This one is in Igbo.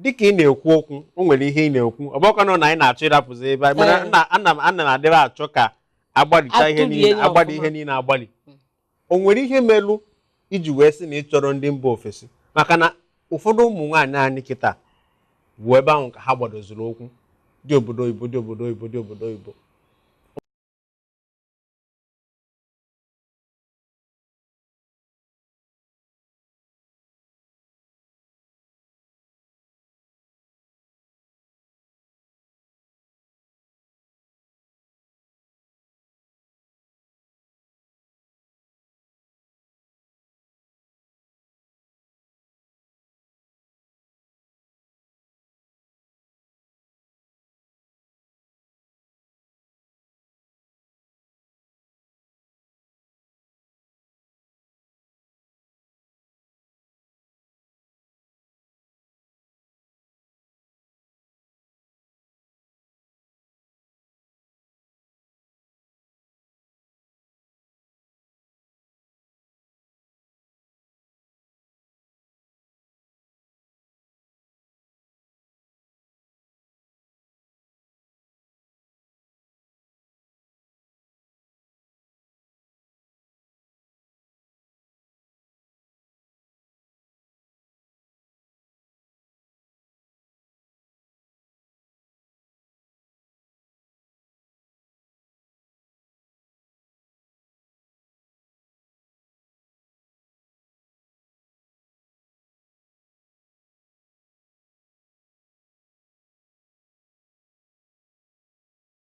Dịka ị na-ekwu okwu, o nwere ihe ị na-ekwu, ọ bụkwa na anyị na-achọ ịrapụzi ebe anyị, mana ana m adịrị achọ ka agbalicha ihe Atụlie niile ya agbali ọfụma. Ihe niile agbali, o nwere ihe melụ iji wee sị na ị chọrọ ndị mba ofesi, maka na ụfọdụ ụmụ nwaanyị anyị kịta bụ ebe ahụ ka ha gbadoziri okwu dị obodo oyibo, dị obodo oyibo, dị obodo oyibo.